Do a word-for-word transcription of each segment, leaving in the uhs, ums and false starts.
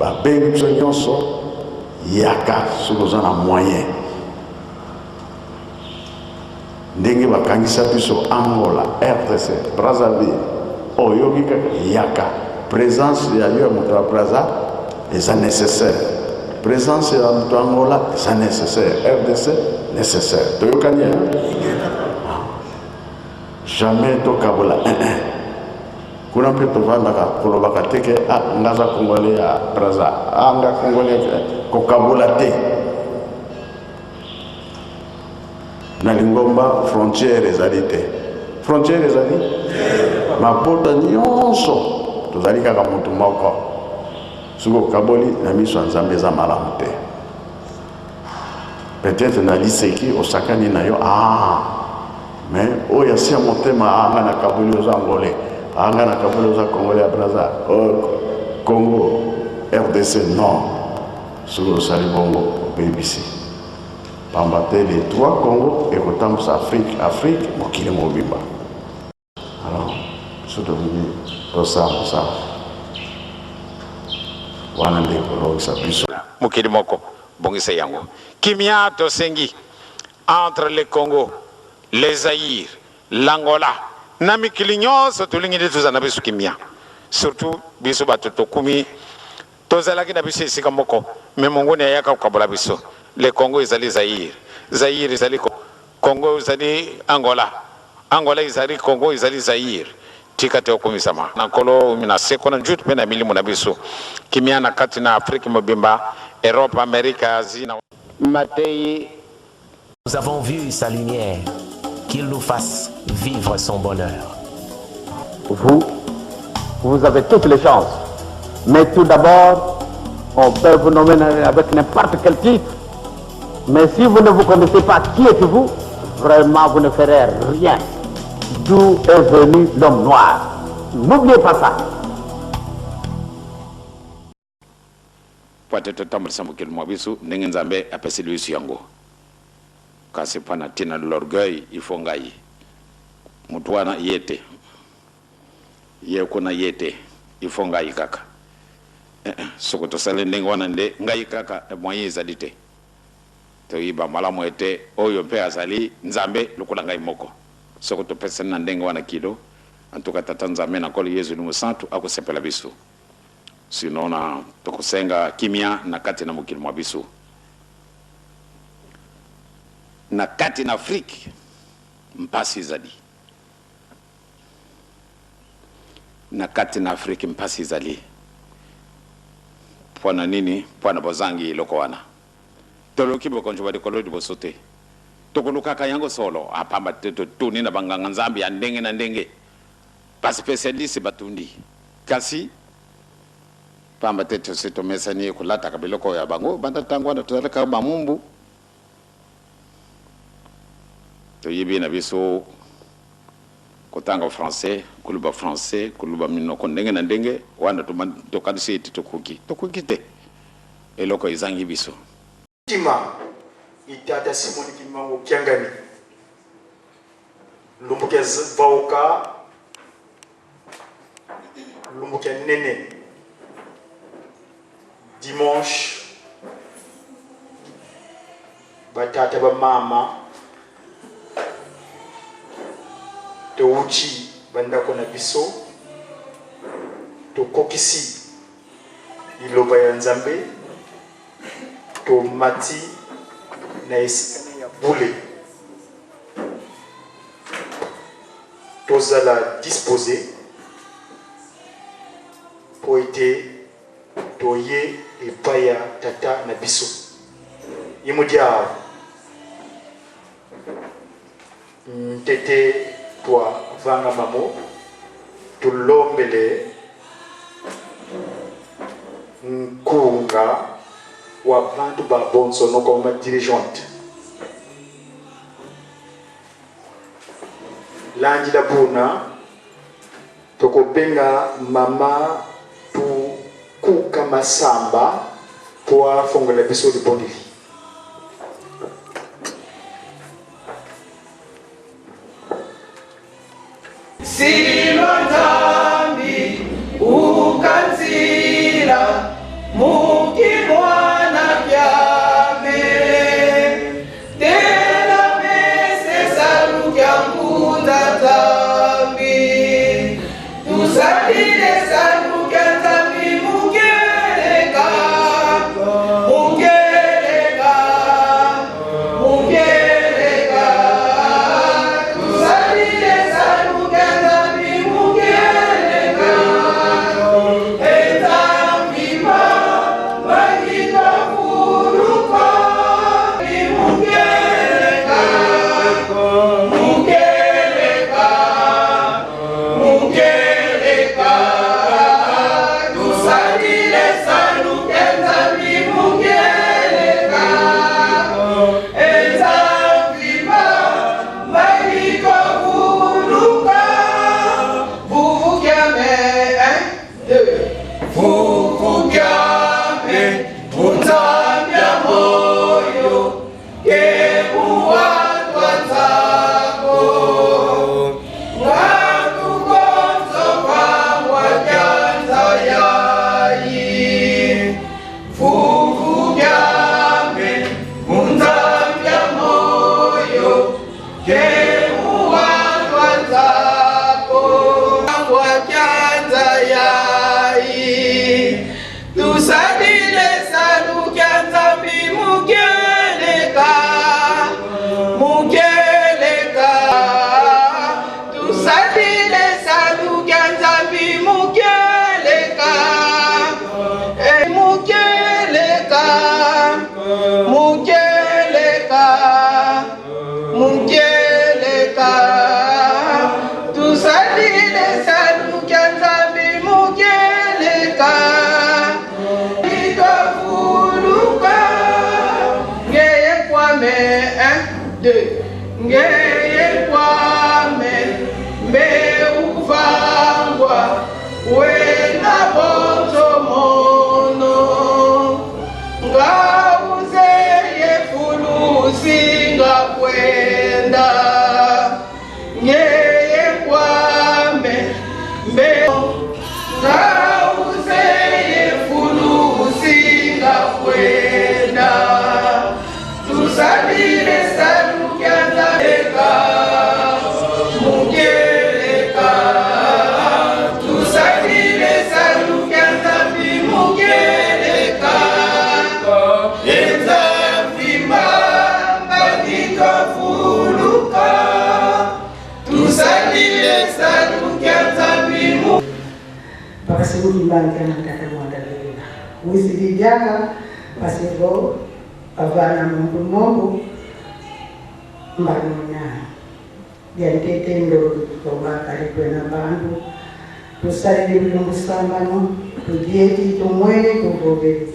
Babengi biso nyonso, yaka soki oza na moyen. Ndenge bakangisa biso Angola, R D C, Brazzaville, oyoki kaka, yaka. Présence ya yo ya moto ya Brazza eza nécessaire. Présence ya moto ya Angola eza nécessaire. R D C nécessaire. Toyokani, hein? Jamais tokabola, eh, eh. Kuna mpe tovandaka, kolobaka te ke, ah, nga naza Congolais ya Brazza, ah, nga Congolais ya, kokabola te. Na lingomba, frontière ezali te. Frontière ezali? Mabota nyonso, tozali kaka moto moko. Soki okaboli, na miso ya Nzambe eza malamu te. Peut-être na liseki osakani na yo, ah, mais oyo ya se ya motema, ah, nga nakaboli, oza Angolais, ah, nga nakaboli, oza Congolais ya Brazza, oh, Congo, R D C, non. Soki osali bongo, obebisi. Pamba te les trois Congo ekotambusa Afrique, Afrique, mokili mobimba. Alors, biso tolingi tosala mosala. Wana nde ekolongisa biso. Mokili moko, bongisa yango. Kimia tosengi entre le Congo, le Zaïre, l'Angola. Na mikili nyonso tolingi nde tozala na biso kimia. Surtout biso bato tokumi, tozalaki na biso esika moko, mais monguna ayaka kokabola biso. Le Congo ezali Zaïre, Zaïre ezali Co-, Congo ezali Angola, Angola ezali Congo, ezali Zaïre. Tika te okumisama. Na Nkolo, na seko, na nzutu mpe na milimo na biso. Kimia na kati na Afrique mobimba, Europe, Amerika, Asie, na Matei. Nous avons vu sa lumière, qu'il nous fasse vivre son bonheur. Vous, vous avez toutes les chances. Mais tout d'abord, on peut vous nommer avec n'importe quel titre. Mais si vous ne vous connaissez pas qui êtes-vous, vraiment, vous ne ferez rien. D'où est venu l'homme noir? N'oubliez pas ça. Mpo ete totambulisa mokili mwa biso ndenge Nzambe apeseli biso yango. Kasi mpo na ntina l'orgueil, il faut ngai. Moto wana ye te. Ye kuna ye te. Il faut ngai kaka. Eh, eh, soko tosali ndenge wana nde ngai kaka, eh, moyen ezali te. Toyeba malamu ete oyo mpe azali Nzambe lokola ngai moko. Soko topesani na ndenge wana kilo, en tout cas, Tata Nzambe na Nkolo Yezu Mosantu akosepela biso. Sinon, na, tokosenga kimia na kati na mokili mwa biso. Na kati na Afrique, mpasi ezali. Na kati na Afrique, mpasi ezali. Mpo na nini? Mpo na bozangi eloko wana. Toluki bokonzi bwa likolo liboso te. Tokolukaka yango solo, a pamba te totuni na banganga-Nzambe ya ndenge na ndenge. Ba spécialistes batundi. Kasi, pamba te tosi tomesani kolataka biloko ya bango, banda ntango wana tozalaka bamumbu. Toyebi na biso kotanga français, koloba français, koloba minoko ndenge na ndenge, wana toma-, tokanisi ete tokoki. Tokoki te. Eloko ezangi biso. Tima, ni tata Simon Kimbangu Kiangani. Lumbu kia z-, vauka, lumbu kia nene. Dimanche, batata, bamama, touti bandako na biso, tokokisi liloba ya Nzambe, tomati na esika ya bule. Tozala disposé mpo ete toye epai ya Tata na biso. Ye mu diawu, ntete twavanga mamo, tulombele nkunga wa bantu babonsono comme dirigeante. Landila buna, tokobenga mama Tukuka Masamba mpo afongola biso libondeli. Sidi lwa Nzambi, uka nzila. Mu kimwana kiame, telamese salu kia Ngunza Nzambi. Tusadile salu kia Nzambi mu kieleka, mu kieleka, mu kieleka. Tusadile salu kia Nzambi mu kieleka. E Nzambi ma, mani tavuluka, mu kieleka, mu kieleka, mu kieleka. Tusadile salu kia Nzambi mu kieleka. E Nzambi ma, mani tavuluka. Vuvu kiame, un, deux. Vuvu kiame, mu Nzambi a moyo, ke mu wantu a nza ko. Nga tukonso vangwa kia nza yayi. Vuvu kiame, mu Nzambi a moyo, ke mu wantu a nza ko. Vangwa kia nza yayi. Tusadile salu kia Nzambi mu kieleka, mu kieleka. Tusadile salu kia Nzambi mu kieleka, e mu kieleka, mu kieleka, mu kieleka. Tusadile salu kia Nzambi mu kieleka. Itavuluka. Ngeye Kwame, un, deux. Ngeye Kwame, mbe uvangwa, wena bonso mono. Nga uzeye fulu usinga kwenda. Ngeye Kwame, mbe nga uzeye fulu usinga kwenda. Tusadile salu kia Nzambi mu kieleka. Tusadile salu kia Nzambi mu kieleka. E Nzambi ma, mani tavuluka. Tusadile salu kia Nzambi mu. Papa Simon Kimbangu, kana tata mwanda lela. Wizidi diaka, mpasi vo bavana muntu momo, mbanuna. Diantete ndolo, toba kali twena bantu. Tusadidi bilumbu sambanu, tudiedi, tumweni, tuvovedi.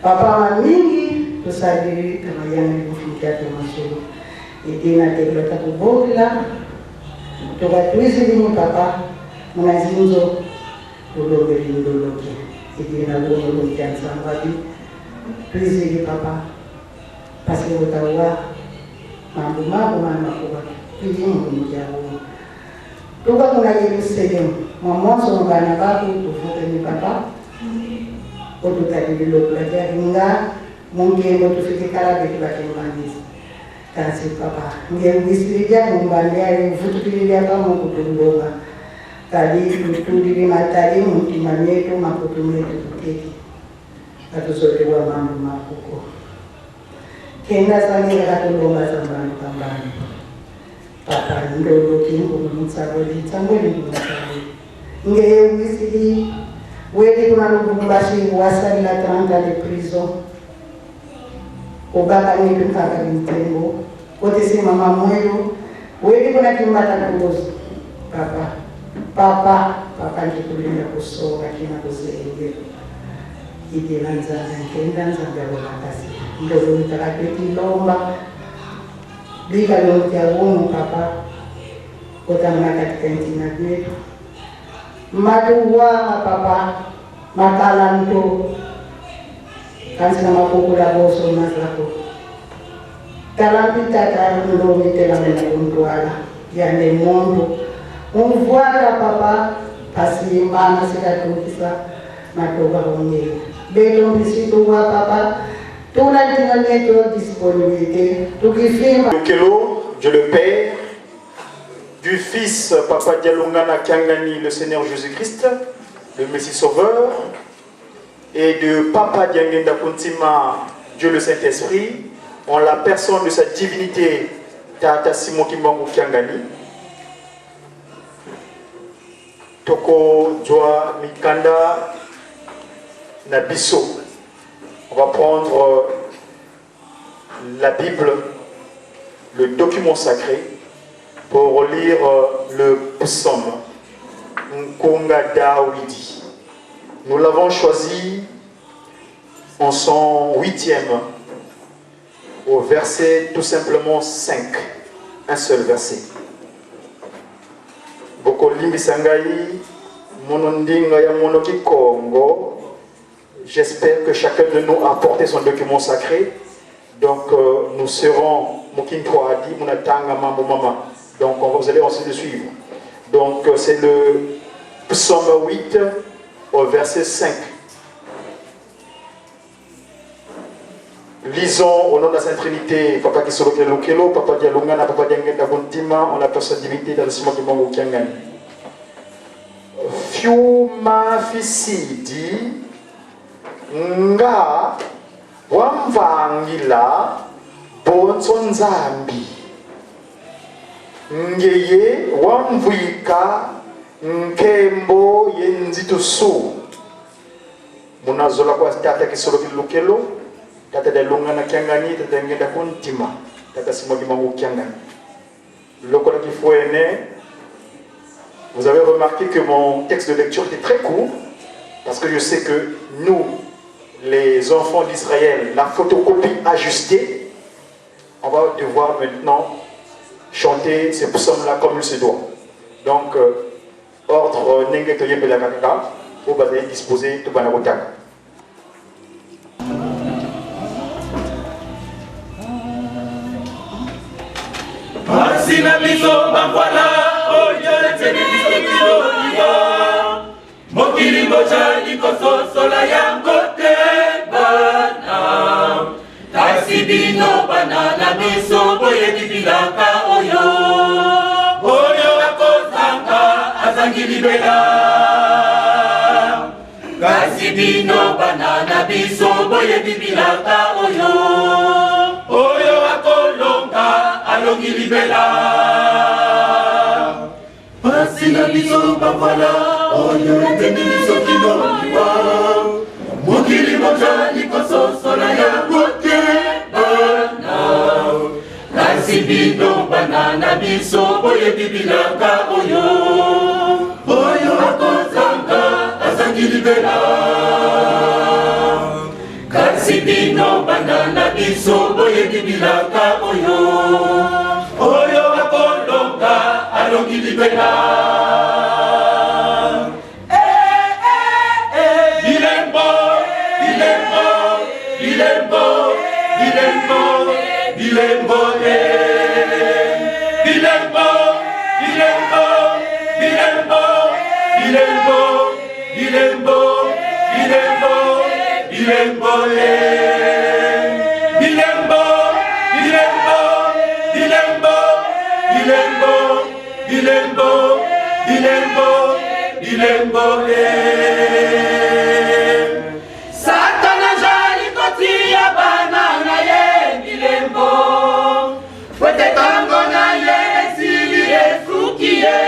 Papa, mamingi tusadidi, kama yandi mu mfumu kiaki mazulu. I dina tekolo ta kuvovila, tuka twizidi ni Papa, muna zinzo, tulombele ndolo ki. I dina lomolo kia nsambadi, twizidi Papa. Mpasi vo tawa mambu maku mana makuba, twidi mu lumbu kia wunu. Tuka kuna Yerusalemi, mwa monso mu bana baku tuvukidi Papa, o tutadidi lokula kia vinga, mu nkembo tufwete kala beto bakimbangizi. Kansi Papa, nge wisidi dia mu mbanda yayi, uvutukidi dia pamo kutulonga. Kadi tutudidi matadi mu ntima mieto, makutu meto tuteki. Ka tuzolele wa mambu maku ko. Kenda zangila katulomba za mbandu ka mbandu. Papa, ndolo ki nkumbu mu nsangu di, nsangu di nkumbu mu nsangu di. Ngeye wizidi, wedi kuna Lubumbashi, wasadila trente ans de prison. Obaka nitu nkaka bintembo. Kotese mama mwelo, wedi kuna Kimbata Kulozo. Papa, papa, papa, nki kulinda kusonga kina kuzenge. I dina Nzambi a nkenda, Nzambi a bwa makasi. Ndolo ntaka tweti lomba. Bika ndolo kia wunu, papa. Kota muna kati ka ntima mieto. Matu wa, papa. Makala nto, kansi na makukula bonso mazako. Tala mpi tata ndombe telamene ku ntwala, yandi muntu. Umvwala papa, mpasi mana si katukisa, matoba hongela. Beto mpe si tuwa, Papa, tuna ndinga neto disponibilité, tukifimba. Lukelo, Dieu le Père, du Fils, Papa Dialungana Kiangani, le Seigneur Jésus-Christ, le Messie Sauveur, et de Papa Diangienda Kuntima, Dieu le Saint-Esprit, en la personne de sa divinité, Tata Simon Kimbangu Kiangani. Toko zwa mikanda na biso. On va prendre, euh, la Bible, le document sacré, pour lire, euh, le psaume Nkunga Dawidi. Nous l'avons choisi en son huitième, au verset tout simplement cinq. Un seul verset. Boko limbisa ngai, mono ndinga ya mono Kikongo. J'espère que chacun de nous a porté son document sacré. Donc, euh, nous serons mu kintwadi, muna tanga mambu mama. Donc, on va, vous allez ensuite le suivre. Donc, euh, c'est le psaume huit au verset cinq. Lisons au nom de la Sainte Trinité, Papa Kisolokele Lukelo, Papa Dialungana, Papa Diangienda Kuntima, en la personne divinité, Tata Simon Kimbangu Kiangani. Fiuma fisidi, nga wamvangila bonso Nzambi, ngeye wamvwika nkembo ye nzitusu. Muna zola kwa Tata Kisolokele Lukelo, Tata Dialungana Kiangani, Tata Diangienda Kuntima, Tata Simon Kimbangu Kiangani. Lokola kifwene, vous avez remarqué que mon texte de lecture était très court, parce que je sais que nous, les enfants d'Israël, la photocopie ajustée, on va devoir maintenant chanter ces psaumes-là comme il se doit. Donc, euh, ordre, euh, ndenge toyembelaka kaka, po bazali disposé, tobanda kotanga. Mpasi na biso bavwala, oyo eteni biso kilo liwa. Mokili mojali kososola yango te, bana. Kasi bino bana na biso, boyebi bilaka oyo. Oyo akozanga, azangi libela. Kasi bino bana na biso, boyebi bilaka oyo. Oyo akolonga, alongi libela. Mpasi na biso bavwala, oyo eteni biso kino liwa. Mokili mojali kososola yango te, bana. Kasi bino bana na biso, boyebi bilaka oyo. Oyo akozanga, azangi libela. Kasi bino bana na biso, boyebi bilaka oyo. Oyo akolonga, alongi libela. Eh, eh, eh. Bilembo, bilembo, bilembo, bilembo, bilembo, eh. Bilembo, bilembo, bilembo, bilembo. Bilembo, bilembo, bilembo, eh. Bilembo, bilembo, bilembo, bilembo, bilembo, bilembo, eh. Satana azali kotia bana na ye bilembo. Pwete tango na ye esili, esuki ye.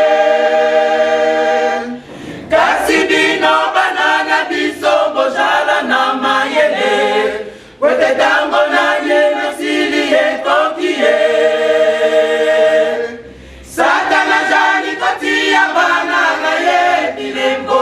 Kasi bino bana na biso, bozala na mayele. Pwete tango na ye esili, ekoki ye. Satana azali kotia bana na ye bilembo.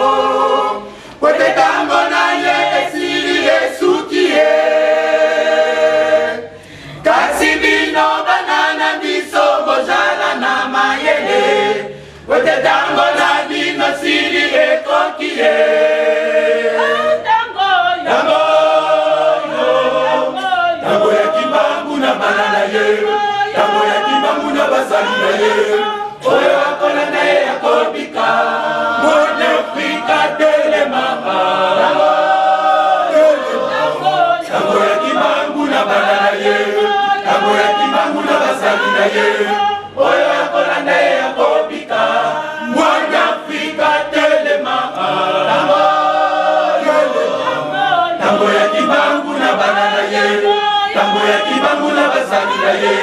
Oyo akolanda ye akobika. Mwana Afrika, telema. Tango, tango ya Kimbangu na bana na ye. Tango ya Kimbangu na basali na ye.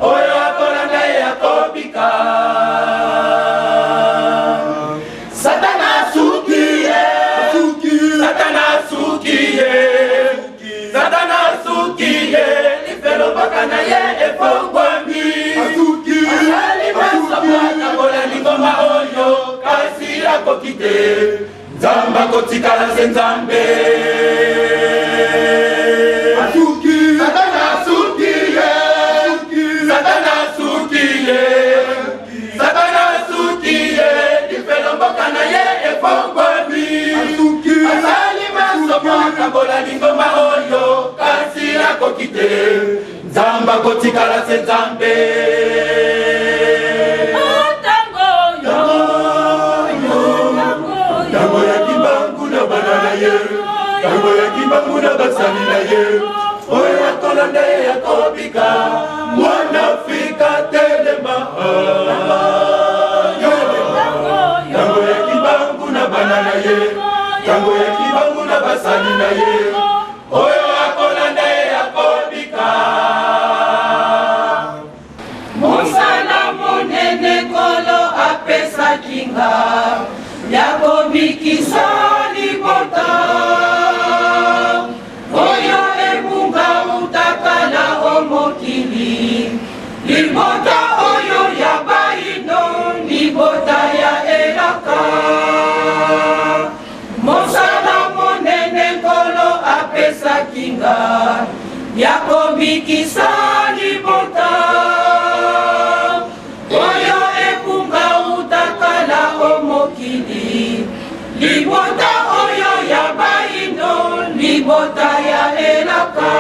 Oyo akolanda ye akobika. Satana asuki ye. Satana asuki ye. Satana asuki ye. Lifelo mboka na ye efongwami. Asali masomo, atambola lingomba oyo, kasi akoki te. Nzambe akotikala se Nzambe. Asuki. Satana asuki ye. Satana asuki ye. Satana asuki ye. Lifelo mboka na ye efongwami. Asuki. Asali masomo, atambola lingomba oyo, kasi akoki te. Nzambe akotikala se Nzambe. Tango ya Kimbangu na bana na ye. Tango ya Kimbangu na basali na ye. Oyo akolanda ye akobika. Mwana Afrika, telema. Tango ya Kimbangu na bana na ye. Tango ya Kimbangu na basali na ye. Oyo akolanda ye akobika. Mosala monene Nkolo apesaki nga, ya kobikisa libota oyo ebunga uta kala o mokili, libota oyo ya bayindo, libota ya elaka. Mosala monene Nkolo apesaki nga, ya kobikisa libota oyo ebunga uta kala o mokili, libota oyo ya bayindo, libota ya elaka.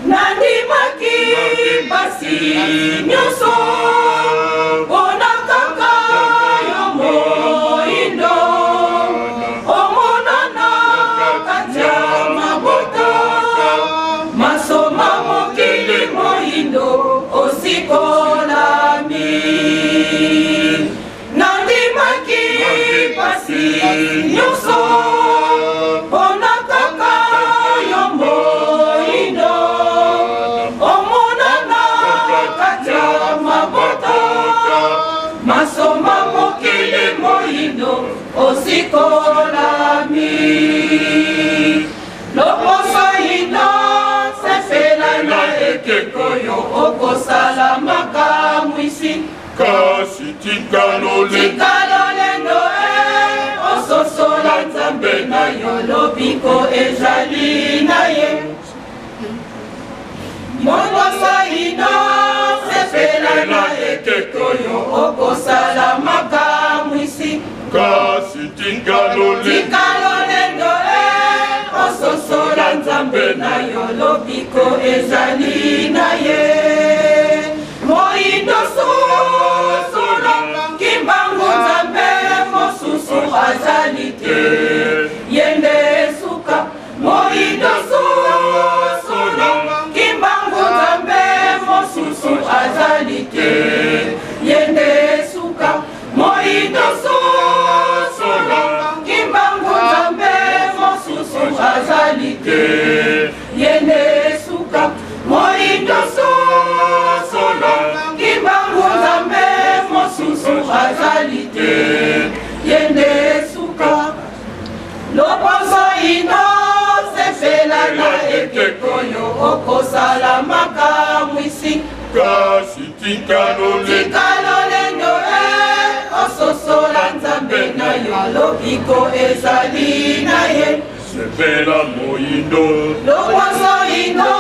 Nandimaki mpasi nyonso, mpo na kaka yo moyindo omonana kati ya mabota. Maso ma mokili moyindo osikolami. Nandimaki mpasi nyonso, mpo na kaka yo moyindo omonana kati ya mabota. Maso ma mokili moyindo osikolami. Loposo yina, sepela na ekeko yo, okosala makamwisi. Kasi tika lole-, tika lolendo, eh, ososola Nzambe na yo, lobiko ezali na ye. Mono saino, sepela na ekeko yo, okosala makamwisi. Kasi tika lole-, tika lolendo, eh, ososola Nzambe na yo, lobiko ezali na ye. Moyindo sosolo, Kimbangu Nzambe mosusu azali te. Ye nde suka. Moyindo sosolo, Kimbangu Nzambe mosusu azali te. Ye nde suka. Moyindo sosolo, Kimbangu Nzambe mosusu azali te. Ye nde suka. Moyindo sosolo, Kimbangu Nzambe mosusu azali te. Ye nde suka. Loposo yina, sepela na ekeko yo, okosala makamwisi. Kasi tika lole-, tika lolendo, eh, ososola Nzambe na yo, lobiko ezali na ye. Sepela moyindo. Loposo yina,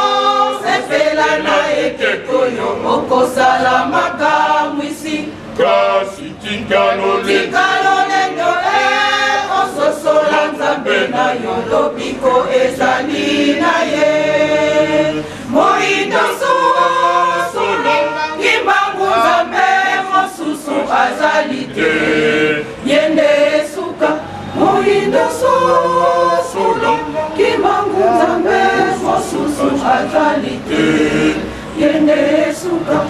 sepela na ekeko yo, okosala makamwisi. Kasi tika lole-, tika lolendo, eh, ososola Nzambe na yo, lobiko ezali na ye. Moyindo sosolo, Kimbangu Nzambe mosusu azali te. Ye nde suka. Moyindo sosolo, Kimbangu Nzambe mosusu azali te. Ye nde suka.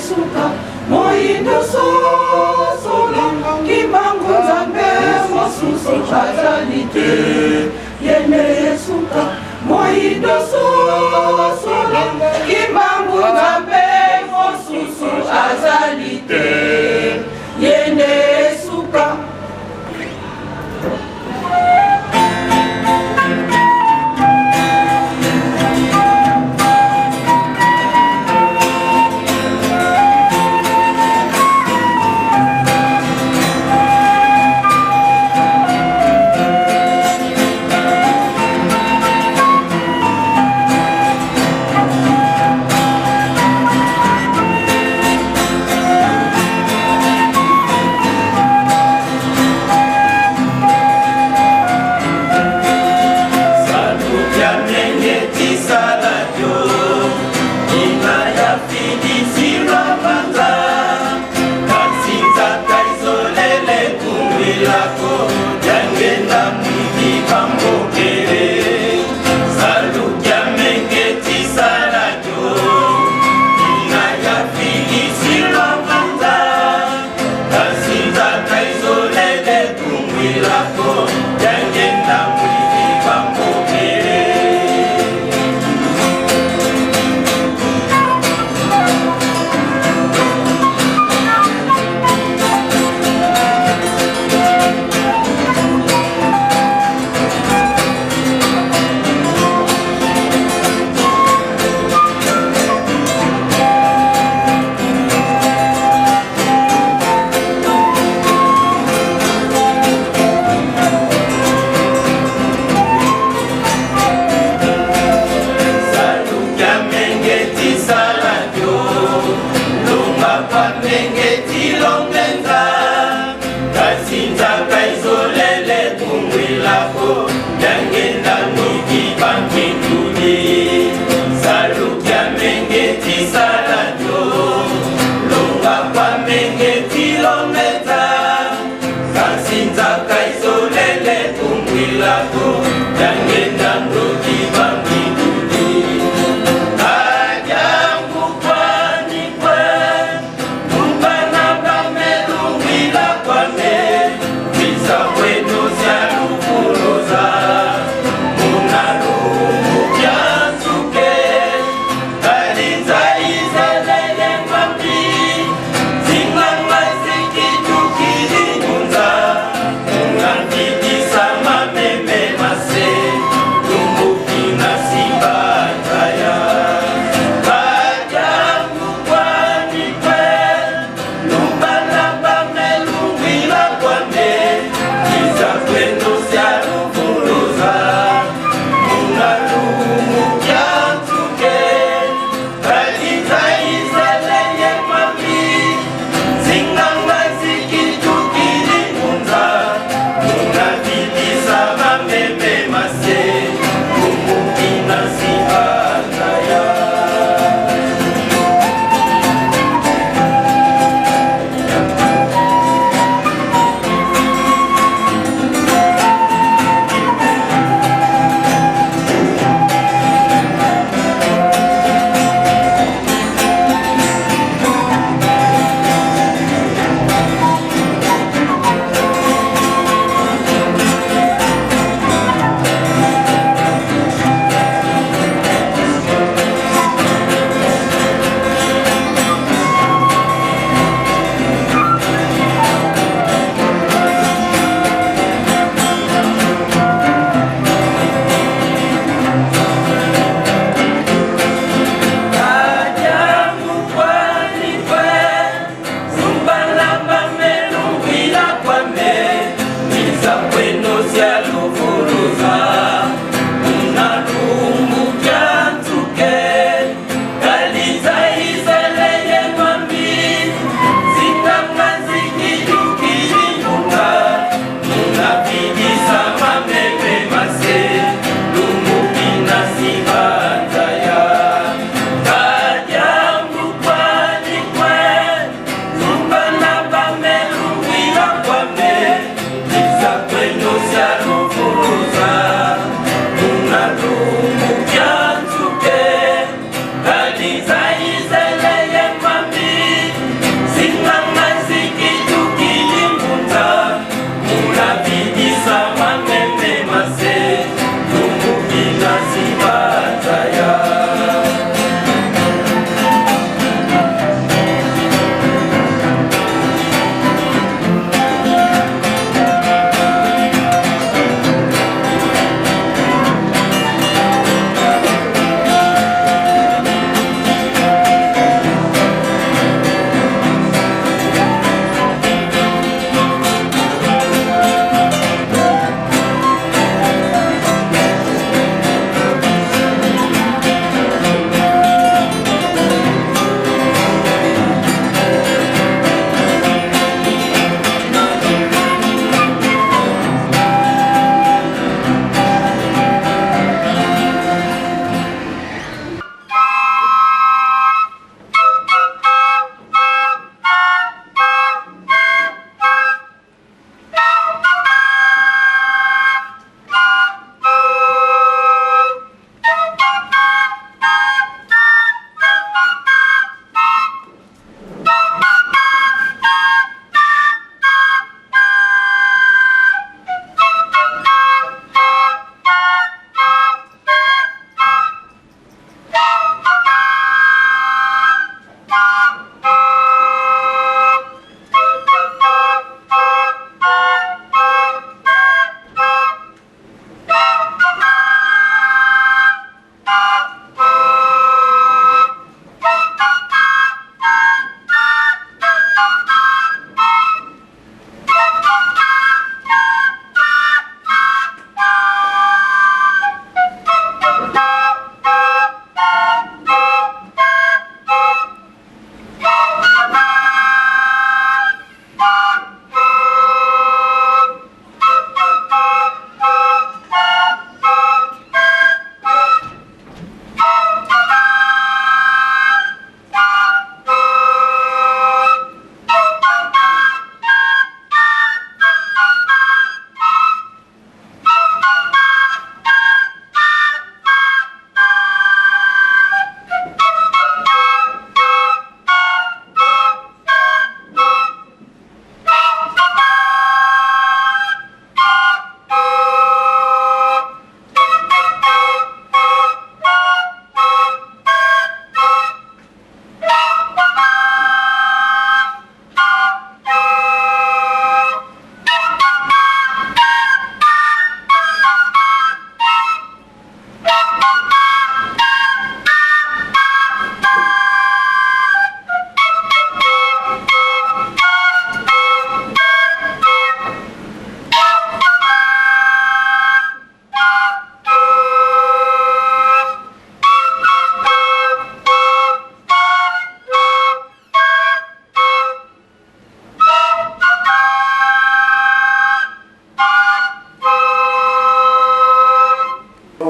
Suka, moindo sosola, Kimbangu Nzambe mosusu azali te. Ye nde suka, moindo sosola, Kimbangu Nzambe mosusu azali te. Ye nde suka. Salu kia mengeti sala kio, ina ya fidisi lwa mbanza. Kansi nzaka izolele kungwila ko, yangenda mwidi bambokele. Salu kia mengeti sala kio, ina ya fidisi lwa mbanza. Kansi nzaka izolele kungwila ko, yangenda mwidi bambokele. Salu kia mengeti sala kio, lunga kwa mengeti longenza. Kansi nzaka izolele kungwila ko, yangenda mwidi bankintudi. Salu kia mengeti sala kio, lunga kwa mengeti longenza. Kansi nzaka izolele kungwila ko, yangenda mwidi bankintudi. Adiangu kwani kwe, mungana bame lungwila kwame, biza kweno sia lukuloza, muna lumbu kia nsuke. Kadi nza izelele mambi, zinganga zikidukidi ngunza, muna nkidisa mameme mase.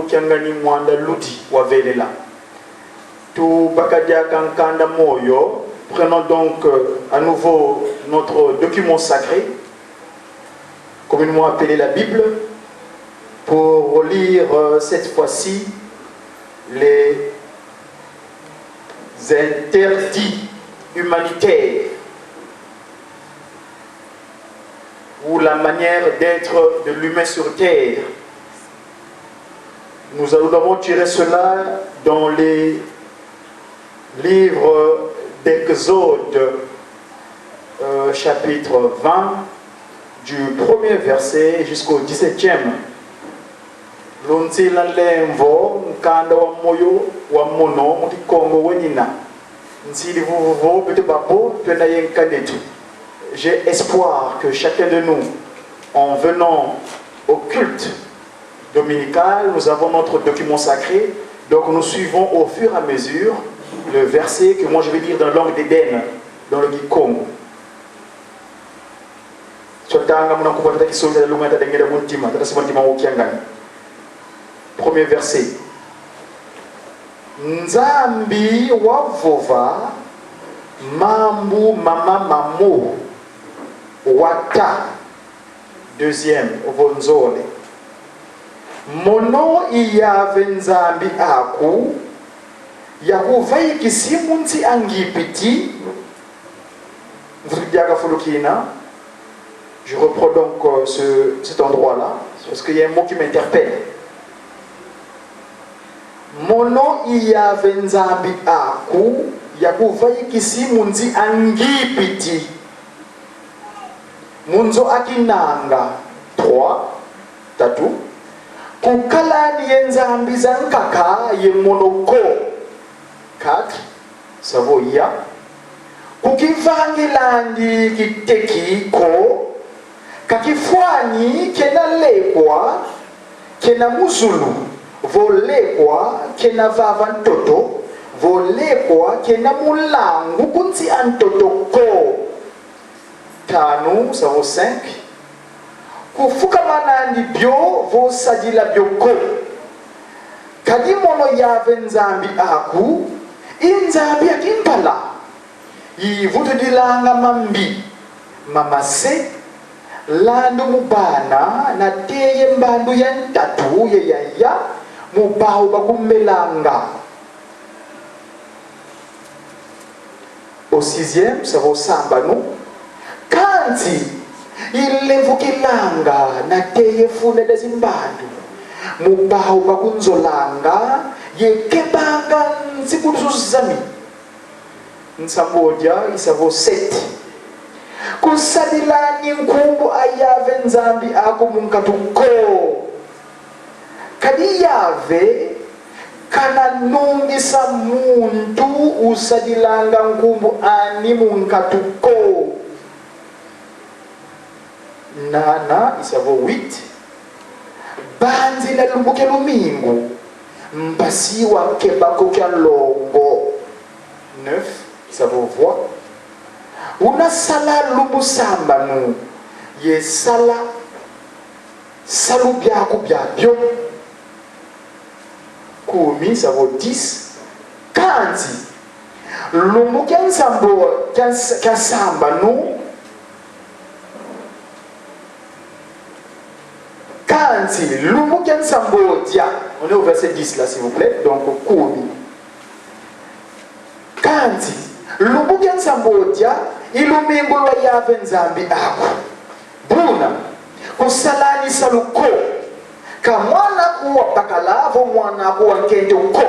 Kiangani Mwanda Ludi wa velela. Tubaka diaka nkanda moyo. Prenons donc euh, à nouveau notre document sacré. Communément appelé la Bible, pour lire euh, cette fois-ci les interdits humanitaires ou la manière d'être de l'humain sur terre. Nous allons d'abord tirer cela dans les livres d'Exode, euh, chapitre vingt, du premier verset jusqu'au dix-septième. Lunzila lemvo, nkanda wa moyo wa mono mu Kikongo wenina. Nsidi vuvu vo beto babo twena ye nkanda eto. J'ai espoir que chacun de nous, en venant au culte dominical, nous avons notre document sacré, donc nous suivons au fur et à mesure le verset que moi je vais lire dans la langue d'Éden, dans le Kikongo. Twatanga muna nkumbu a Tata Kisonza, Lunga, Tata Ngenda, Muntu Tima, Tata Simon Tima wa Kiangani. Premier verset. Nzambi wavova mambu mama mamo, wata. Deuxième, vo nzole. Mono i Yave Nzambi aku, yakuvaikisi mu nsi a Ngipiti. Mvutu diaka fulu kina. Je reprends donc euh, ce, cet endroit-là, parce qu'il y a un mot qui m'interpelle. Mono i Yave Nzambi aku, yakuvaikisi mu nsi a Ngipiti. Mu nzo a kinanga. Trois, tatu. Kukalandi ye nzambi zankaka ye mono ko. Quatre, savo ya. Kukivangilandi kiteki ko. Ka kifwani kiena lekwa kiena mu zulu, vo lekwa kiena vava ntoto, vo lekwa kiena mu nlangu ku nsi a ntoto ko. Tanu, savo cinq. Kufukamanandi bio vo sadila bio ko. Kadi mono Yave Nzambi aku, i Nzambi a kimpala. I vutudilanga mambi ma mase, landu mu bana nateye mbandu ya ntatu ye ya ya, mu bau bakumbelanga. Au sixième, savo sambanu. Kansi i lemvukilanga nateye funda dia zimbandu, mu bau bakunzolanga ye kebanga nzibulusu zami. Nsambodia i savo sept. Kusadilani nkumbu a Yave Nzambi aku mu nkatu ko. Kadi Yave kana nungisa muntu usadilanga nkumbu ani mu nkatu ko. Nana, i savo huit. Banzila lumbu kia lumingu, mpasi wakeba ko kia longo. Neuf, i savo vwa. Una sala lumbu sambanu, ye sala salu biaku biabio. Kumi, savo dix. Kansi lumbu kia nsambo, kia ns-, kia sambanu. Kansi lumbu kia nsambodia. On est au verset dix là, s'il vous plaît. Donc, kumi. Kansi lumbu kia nsambodia i lumingu lwa Yave Nzambi aku. Buna, kusalani salu ko. Ka mwana aku wa bakala vo mwana aku wa nkento ko.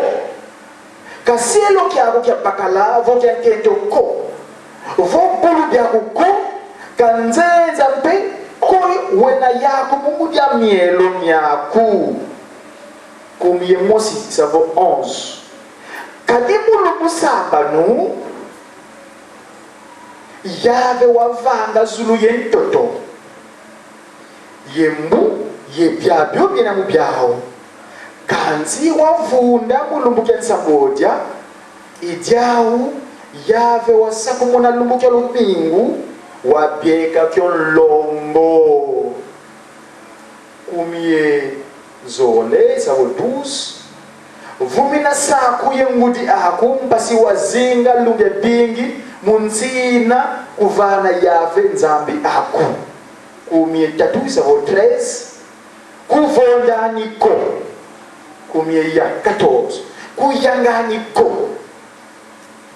Ka sielo kiaku kia bakala vo kia nkento ko. Vo bulu biaku ko. Ka nzenza mpe ko wena yaku mu ngudi a mielo miaku. Kumi ye mosi, savo onze. Kadi mu lumbu sambanu, Yave wavanga zulu ye ntoto, ye mbu, ye biabio biena mu biau. Kansi wavunda mu lumbu kia nsambodia, i diau Yave wasakumuna lumbu kia lumingu, wabieka kio nlongo. Kumi ye Zole, sa vo douze. Vumina saku ye ngudi aku, mpasi wazinga lumbu ya bingi mu nsi yina kuvana Yave Nzambi aku. Kumi ye tatu, sa vo treize. Kuvonda ani ko. Kumi ye ya, quatorze. Kuyanga ani ko.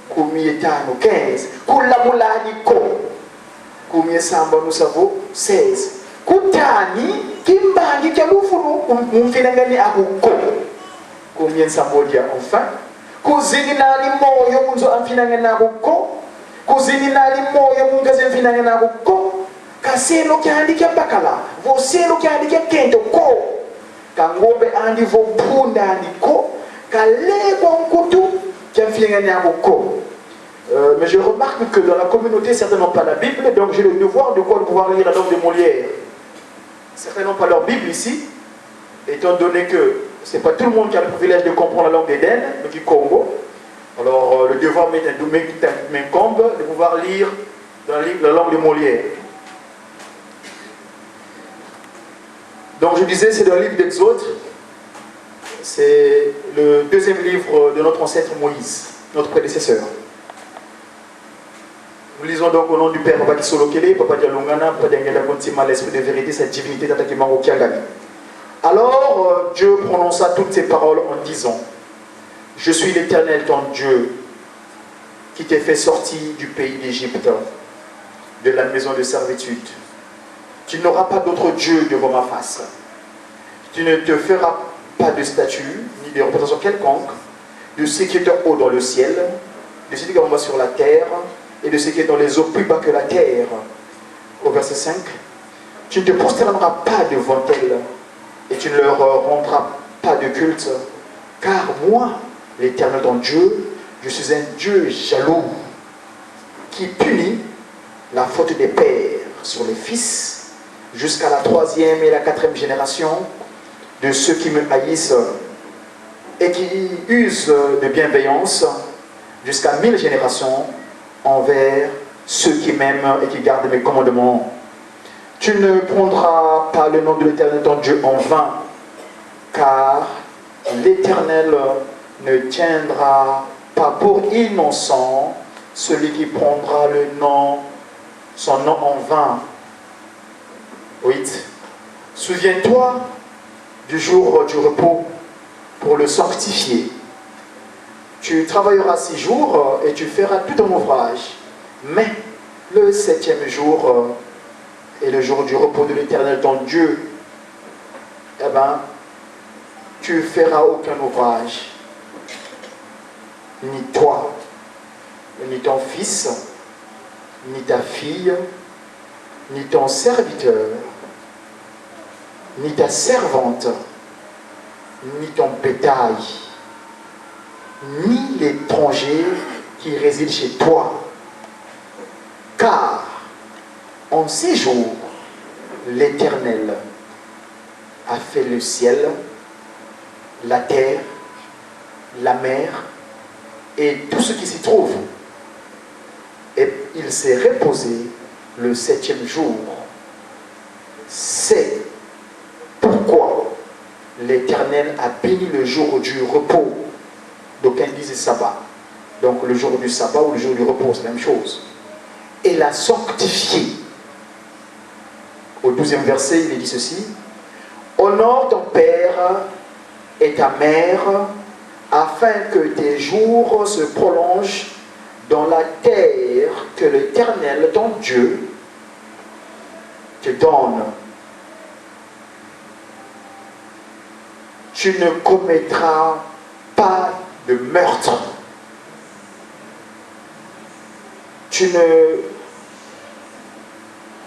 Kumi ye tanu, quinze. Kulamula ani ko. Kumi ye sambanu, sa vo seize. Kuta ani kimbangi kia lufunu mu, mu mfinangani aku ko. Kumi ye nsambwadi, enfin. Kuzinina ani moyo mu nzo a mfinangani aku ko. Kuzinina ani moyo mu nkazi a mfinangani aku ko. Ka selo kiandi kia bakala, vo selo kiandi kia kento ko. Ka ngombe andi vo mpunda andi ko, ka lekwa nkutu kia mfinangani aku ko. Euh, mais je remarque que dans la communauté, certains n'ont pas la Bible, donc j'ai le devoir de quoi, de pouvoir lire la langue de Molière. Certains n'ont pas leur Bible ici, étant donné que c'est pas tout le monde qui a le privilège de comprendre la langue d'Éden, le kikongo. Alors, euh, le devoir m'est, m'est, m'incombent de pouvoir lire dans la, la langue de Molière. Donc je disais, c'est dans le livre d'Exode, c'est le deuxième livre de notre ancêtre Moïse, notre prédécesseur. Nous lisons donc au nom du Père, Papa Kisolokele, Papa Dialungana, Papa Diangenda Kuntima, l'Esprit de vérité, sa divinité, Tata Kimbangu Kiangani. Alors, euh, Dieu prononça toutes ces paroles en disant : « Je suis l'Éternel ton Dieu, qui t'ai fait sortir du pays d'Égypte, de la maison de servitude. Tu n'auras pas d'autre Dieu devant ma face. Tu ne te feras pas de statue, ni de représentation quelconque de ce qui est haut dans le ciel, de ce qui est en bas sur la terre, et de ce qui est dans les eaux plus bas que la terre. » Au verset cinq, « Tu ne te prosterneras pas devant elles, et tu ne leur rendras pas de culte, car moi, l'Éternel ton Dieu, je suis un Dieu jaloux, qui punit la faute des pères sur les fils, jusqu'à la troisième et la quatrième génération de ceux qui me haïssent et qui usent de bienveillance, jusqu'à mille générations envers ceux qui m'aiment et qui gardent mes commandements. Tu ne prendras pas le nom de l'Éternel ton Dieu en vain, car l'Éternel ne tiendra pas pour innocent celui qui prendra le nom, son nom en vain. Huit. Souviens-toi du jour du repos pour le sanctifier. Tu travailleras six jours et tu feras tout ton ouvrage. Mais le septième jour est le jour du repos de l'Éternel ton Dieu. Eh ben, tu feras aucun ouvrage, ni toi, ni ton fils, ni ta fille, ni ton serviteur, ni ta servante, ni ton bétail, ni l'étranger qui réside chez toi. Car en six jours, l'Éternel a fait le ciel, la terre, la mer et tout ce qui s'y trouve. Et il s'est reposé le septième jour. C'est pourquoi l'Éternel a béni le jour du repos. D'aucuns disent sabbat. Donc le jour du sabbat ou le jour du repos, c'est la même chose. Et l'a sanctifié. Au douzième verset, il est dit ceci : « Honore ton père et ta mère, afin que tes jours se prolongent dans la terre que l'Éternel, ton Dieu, te donne. Tu ne commettras pas de meurtre. Tu ne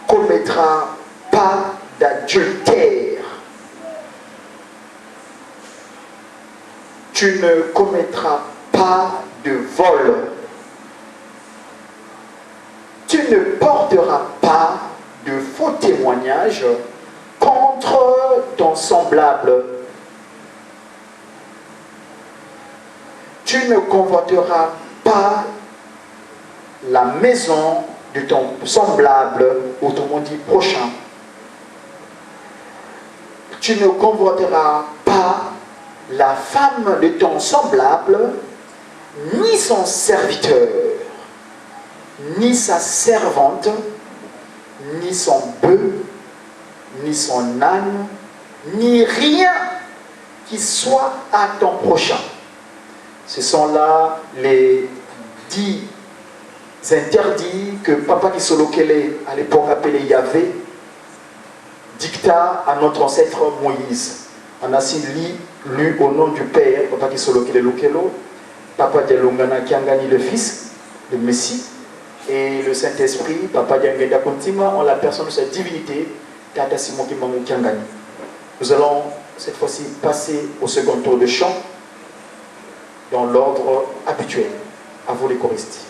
commettras pas d'adultère. Tu ne commettras pas de vol. Tu ne porteras pas de faux témoignages contre ton semblable. Tu ne convoiteras pas la maison de ton semblable, autrement dit prochain. Tu ne convoiteras pas la femme de ton semblable, ni son serviteur, ni sa servante, ni son bœuf, ni son âne, ni rien qui soit à ton prochain. Ce sont là les dix interdits que Papa Kisolokele, à l'époque appelé Yahvé, dicta à notre ancêtre Moïse. On a ainsi lu, lu au nom du Père, Papa Kisolokele Lukelo, Papa Dialungana Kiangani le Fils, le Messie, et le Saint-Esprit, Papa Diangienda Kuntima, en la personne de sa divinité, Tata Simon Kimbangu Kiangani. Nous allons cette fois-ci passer au second tour de chant dans l'ordre habituel. À vous les choristes.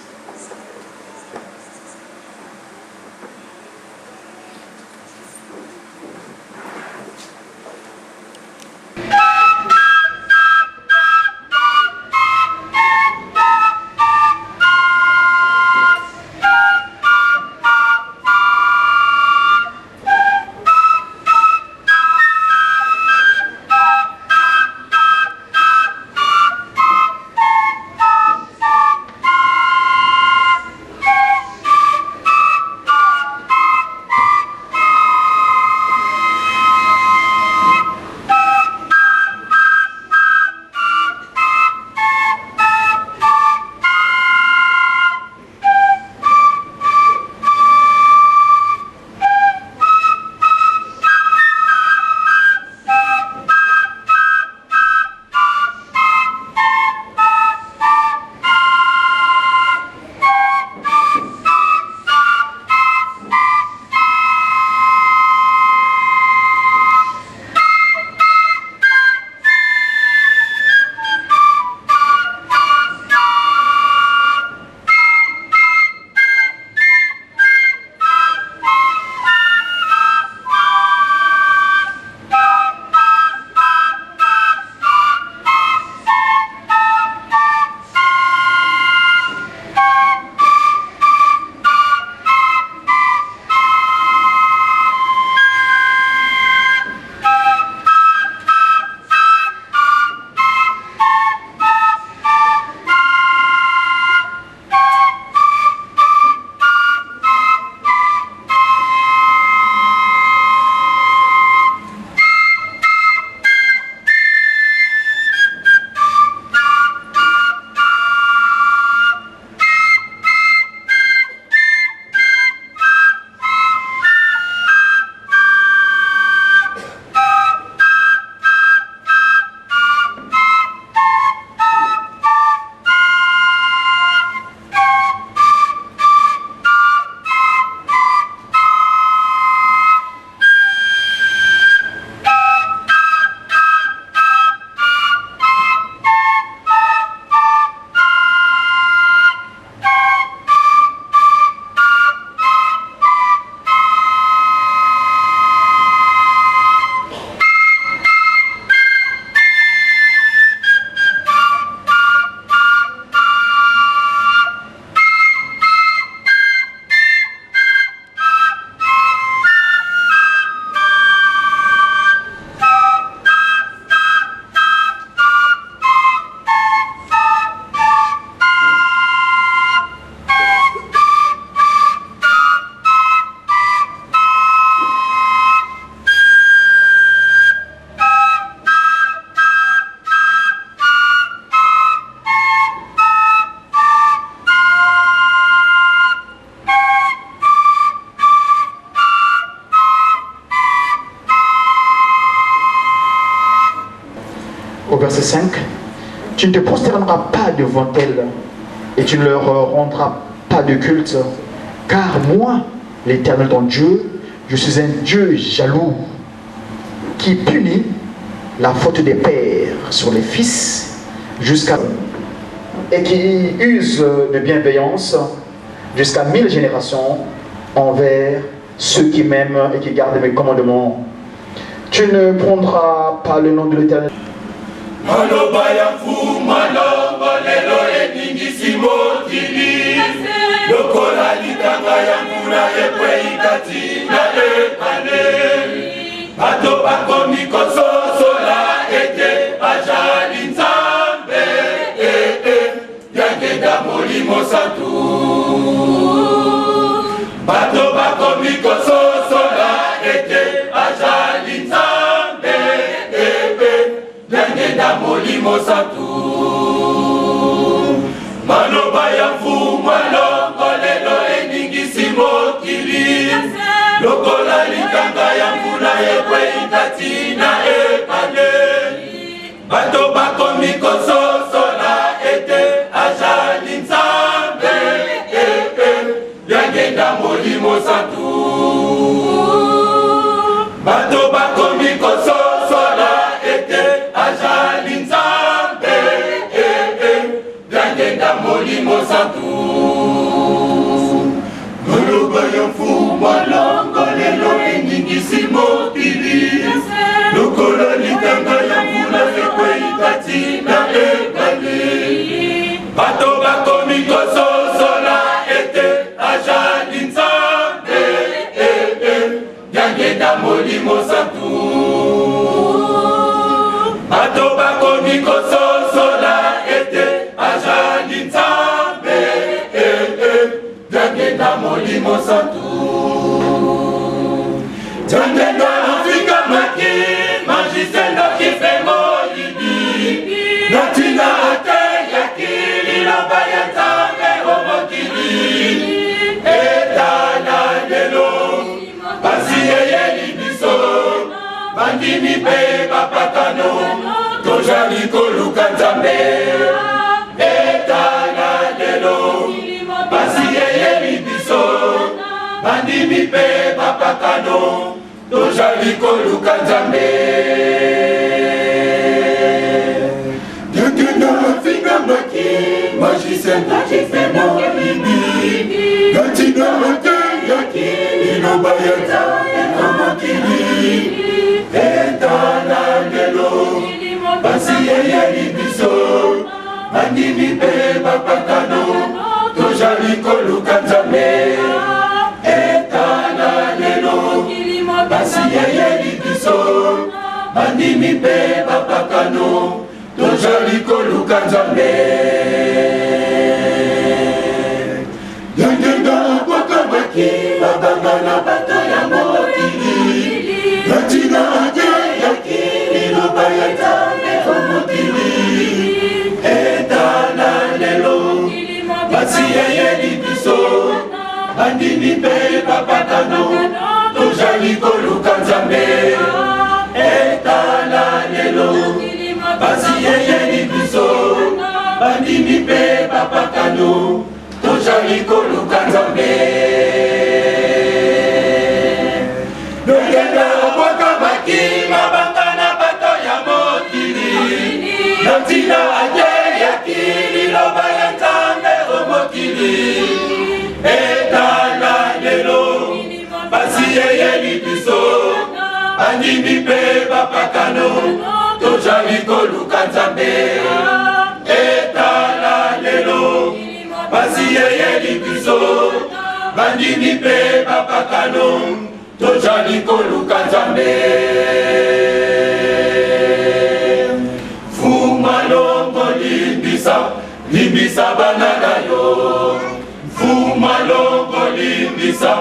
Au verset cinq, tu ne te prosterneras pas devant elles et tu ne leur rendras pas de culte, car moi, l'Éternel ton Dieu, je suis un Dieu jaloux, qui punit la faute des pères sur les fils jusqu'à, et qui use de bienveillance jusqu'à mille générations envers ceux qui m'aiment et qui gardent mes commandements. Tu ne prendras pas le nom de l'Éternel. Maloba ya Mfumu, maloba lelo eningisi mokili. Lokola litanga ya mvula ekwei kati na ebale, bato bakomi kososola ete azali Nzambe, eh, eh, ya Ngienda Molimo Santu. Bato bakomi kososola ete azali Nzambe, eh, eh, ya Ngienda Molimo Santu. Maloba ya Mfumu Alongo lelo eningisi mokili, lokola litanga ya mvula ekwei kati na ebale. Bato bakomi kososola ete azali Nzambe, eh, eh, ya Ngienda Molimo Santu. Bato bakomi kososola ete azali Nzambe, eh, eh, ya Ngienda Molimo Santu. Maloba ya Mfumu Alongo lelo eningisi mokili, lokola litanga ya mvula ekwei kati na ebale. Bato bakomi kososola ete azali Nzambe, eh, eh, ya Ngienda Molimo Santu. Bato bakomi kososola ete azali Nzambe, eh, eh, ya Ngienda Molimo Santu. Diangienda afingamaki, magicien ndoki mpe moyibi, na ntina ateyaki liloba ya Nzambe o mokili. E tala lelo, mpasi eyeli biso, bandimi mpe bapakano, tozali koluka Nzambe. E tala lelo, mpasi eyeli biso, bandimi mpe bapakano, tozali koluka Nzambe. Diangienda afingamaki, magicien ndoki mpe moyibi, na ntina ateyaki liloba ya Nzambe o mokili. E tala lelo, mpasi eyeli biso, bandimi mpe bapakano, tozali koluka Nzambe. E tala lelo, mpasi eyeli biso, bandimi mpe bapakano, tozali koluka Nzambe. Diangienda abwakamaki mabanga na bato ya mokili, na ntina ateyaki liloba ya Nzambe o mokili. E tala lelo, mpasi eyeli biso, bandimi mpe bapakano, tozali koluka Nzambe. E tala lelo, mpasi eyeli biso, bandimi mpe bapakano, tozali koluka Nzambe. Diangienda abwakamaki mabanga na bato ya mokili, na ntina ateyaki liloba ya Nzambe o mokili. E tala lelo, mpasi eyeli biso, bandimi mpe bapakano, tozali koluka Nzambe. E tala lelo, mpasi eyeli biso, bandimi mpe bapakano, tozali koluka Nzambe. Mfumu Alongo, limbisa, limbisa bana na yo. Mfumu Alongo, limbisa,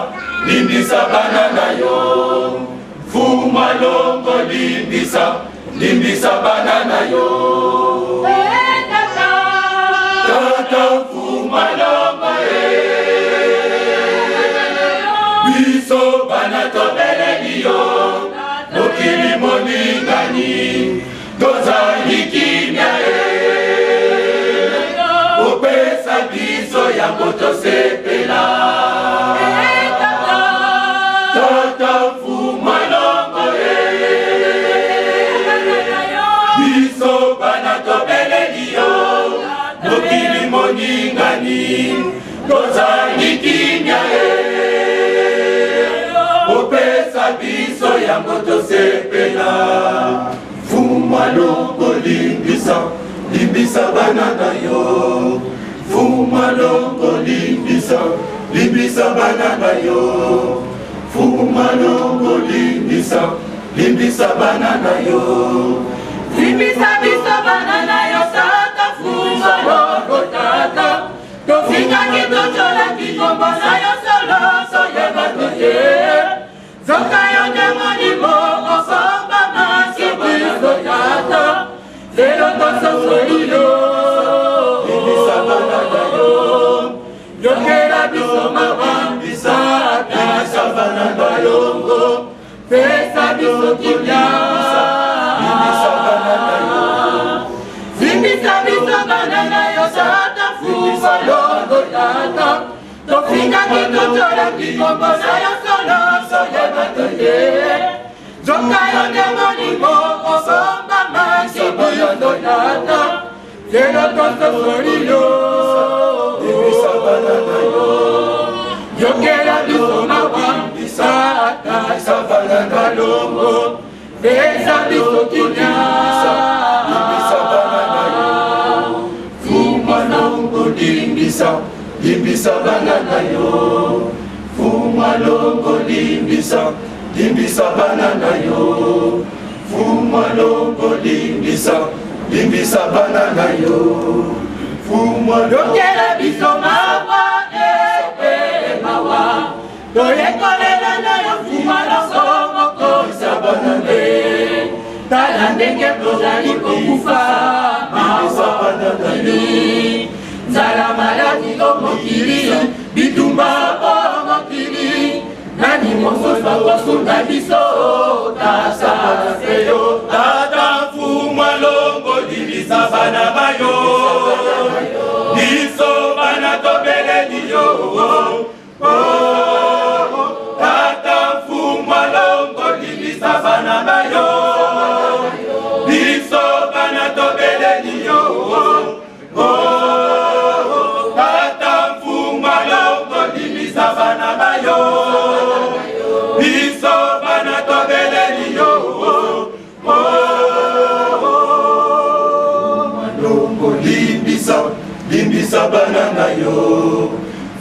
limbisa bana na yo. Mfumu Alongo, limbisa, limbisa bana na yo. Eh, tata. Tata Mfumu Alongo, eh. Biso bana tobeleli yo, mokili moningani, tozangi kimia, eh. Opesa biso yango tosepela. Eh, tata. Tata Mfumu Alongo, eh. Biso bana tobeleli yo, mokili moningani, tozangi kimia, eh. Opesa biso yango tosepela. Mfumu Alongo, limbisa, limbisa bana na yo. Mfumu Alongo, limbisa, limbisa bana na yo. Mfumu Alongo, limbisa, limbisa bana na yo. Limbisa biso bana na yo, Tata, Mfumu wa longo, Tata. Tofingaki, totiolaki nkombo na yo, solo, soyeba te. Nzoka yo nde Molimo, osomba masi biso, Tata. Lelo tososoli yo. Limbisa bana na yo. Yokela biso mawa. Limbisa, limbisa bana na yo. Pesa biso kimia. Limbisa bana na yo. Limbisa biso bana na yo, Tata, Mfumu wa longo, Tata. Tofingaki, totiolaki nkombo na yo, solo, soyeba te. Nzoka yo nde Molimo, osomba masi biso, Tata. Lelo tososoli yo. Limbisa bana na yo. Yokela biso mawa. Limbisa, Tata, bana na longo. Pesa biso kimia. Limbisa bana na yo. Mfumu wa longo, limbisa, limbisa bana na yo. Mfumu wa longo, limbisa, limbisa bana na yo. Mfumu wa longo, limbisa, limbisa bana na yo. Mfumu wa longo. Yokela biso mawa, eh, eh, mawa. Toyekolela na yo, Mfumu wa longo, mokonzi ya bonane. Tala ndenge tozali kokufa, mawa, nini? Nzala, maladi o mokili, bitumba o mokili. Nani mosusu akosunga biso? Tata, se yo. Tata, Mfumu wa longo, limbisa bana ba yo. Biso bana tobeleli yo. Oh, Tata, Mfumu wa longo, limbisa bana ba yo. Biso bana tobeleli yo. Oh, Tata, Mfumu wa longo, limbisa bana ba yo. Biso bana tobeleli yo. Oh, Mfumu wa longo, limbisa, limbisa bana na yo.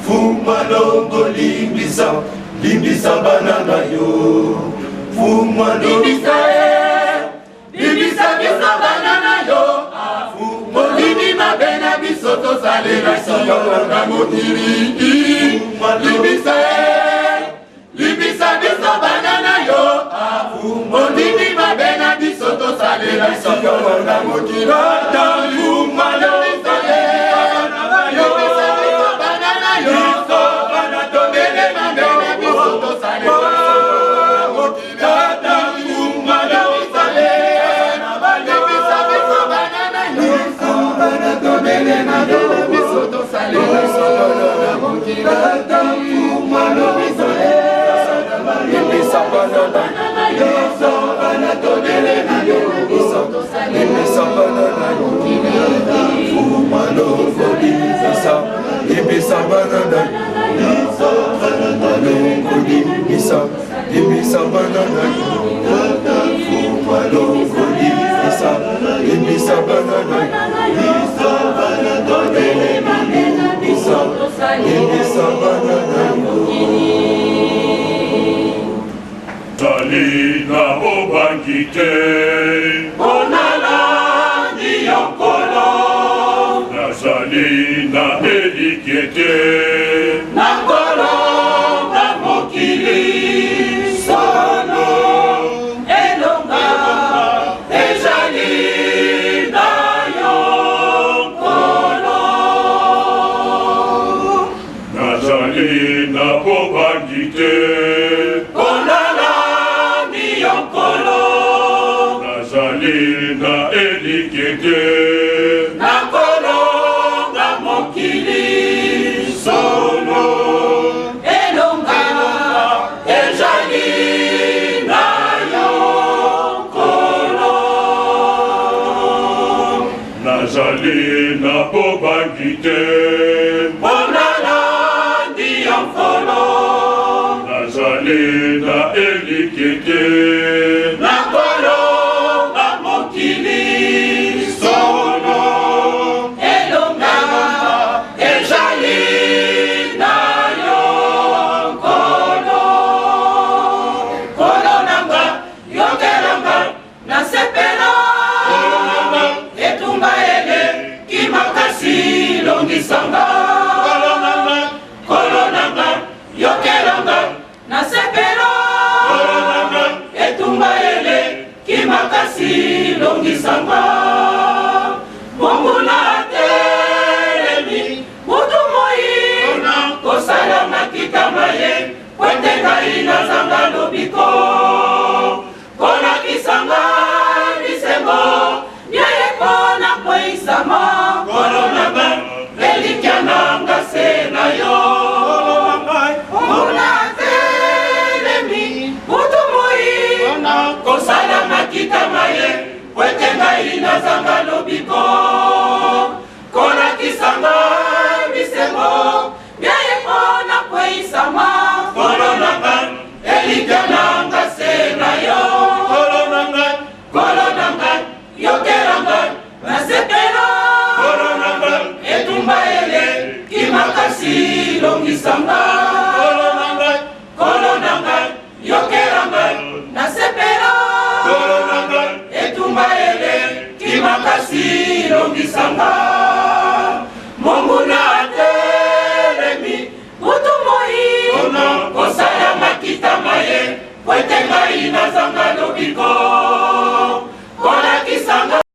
Mfumu wa longo, limbisa, limbisa bana na yo. Mfumu wa longo. Limbisa, eh, limbisa biso bana na yo. Afu, mondimi mabe na biso tosalela sio na mokili. Limbisa, eh, limbisa biso bana na yo. Afu, mondimi mabe na biso tosalela sio na mokili. Tata, Mfumu wa longo, limbisa biso bana na yo. Biso bana tobele mabe na biso tosalela sio na mokili. Tata, Mfumu wa longo, limbisa biso bana na yo. Biso bana tobele mabe na biso tosalela solo na mokili. Tata, Mfumu wa longo, limbisa bana na yo. Biso bana tobele mabe na biso tosalela solo na mokili. Mfumu wa longo, limbisa, limbisa bana na yo. Biso bana tobele mabe na biso. Limbisa bana na yo. Tata, Mfumu wa longo, limbisa, limbisa bana na yo. Biso bana tobele mabe na biso, limbisa bana na yo. Nazali na bobangi te. Mpo nalandi yo, Nkolo. Nazali na elikya te. Nakolonga mokili solo, elonga ezali na yo, Nkolo. Nazali na bobangi te. Mpo nalandi yo, Nkolo. Nazali na elikya te. Nakolonga mokili solo, elonga ezali na yo, Nkolo. Nazali na bobangi te. Mpo nalandi yo, Nkolo. Nazali na elikya te. Nakolonga mokili solo, elonga ezali na yo, Nkolo. Nkolo na nga, yokela nga, nasepela. Samba, monguna atelemi, butu moi, kosala makita maye, pwete ngai nazanga lobiko. Kolakisa nga bisengo, yaye pona kweisama. Nkolo na nga, elikya na nga se na yo. Monguna atelemi, butu moi, kosala makita maye, pwete ngai nazanga lobiko. Kolakisa nga bisengo, yaye pona kweisama. Nkolo na nga, elikya na nga se na yo. Nkolo na nga, nkolo na nga, yokela nga, nasepela. Nkolo na nga, etumba eleki makasi, longisa nga. Nkolo na nga, nkolo na nga, yokela nga, nasepela. Nkolo na nga, etumba eleki makasi, longisa nga. Monguna atelemi, butu moi, kosala makita maye, pwete ngai nazanga